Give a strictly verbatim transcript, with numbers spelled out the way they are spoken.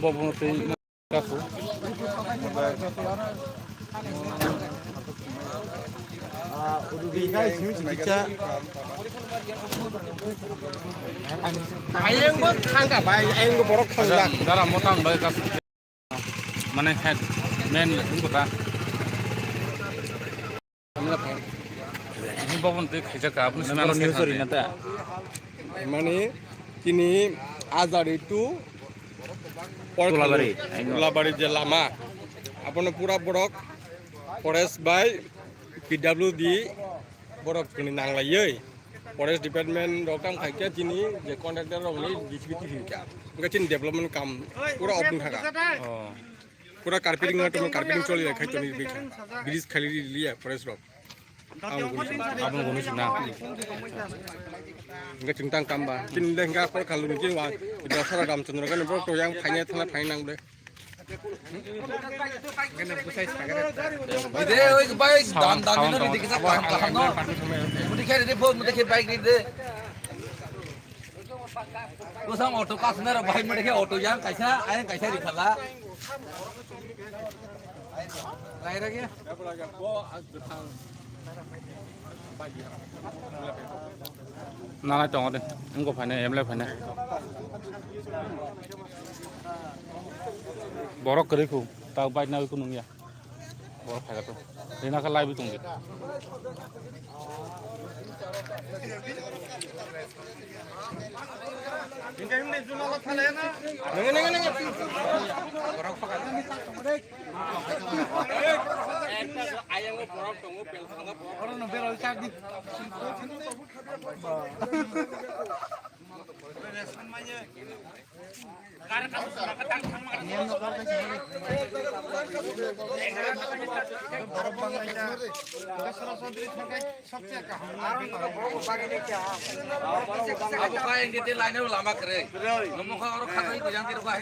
Bobo tei kaku. Ayang bo thangka bai, ayang bo borok thangka. Dara motang bai kaku. Mane head, main wngkha ta. Ini babon tei khaijak ka, aboni simi news ori na ta. Mane tini Azari to Tulabari, I know. Tulabari je lama. Abono pura borok forest bai P W D borok tini nanglaiwi. Forest department rok kam khai khe chini je contractor rok ni G C B twi kha. Hwnkhe chini development kam pura off wng thaka. Oh. Pura carpeting no tamo carpeting choli khai toni bikha. Bridge khali liya forest rok. Ang guni sina. Abang guni sina. Hwnkhe chwng tang kam ba. Chini le hwnkhe por khalu ni chini wa. Dosara Ramchandra kan borok to yang phaina thana phaina nang ble. Ide oi bike dan dan no ri dikhe sa kaham kaham no. Mudi khe ri de phone mudi khe bike ri de. Kusang auto customer bike mudi khe auto yang kaisa ayang kaisa ri khala. Rai ra ge. Nanai tongo de, wngkha phainai, M L A phainai. Borok kwrwi khu, tak bike naiwi khu nungya. Borok phaiga to. Rina kha live tongdi. Nenge, nenge, nenge. Abo kha engke te line o lama kwrwi. Nomo kha oro kha khe bujang tiro kha.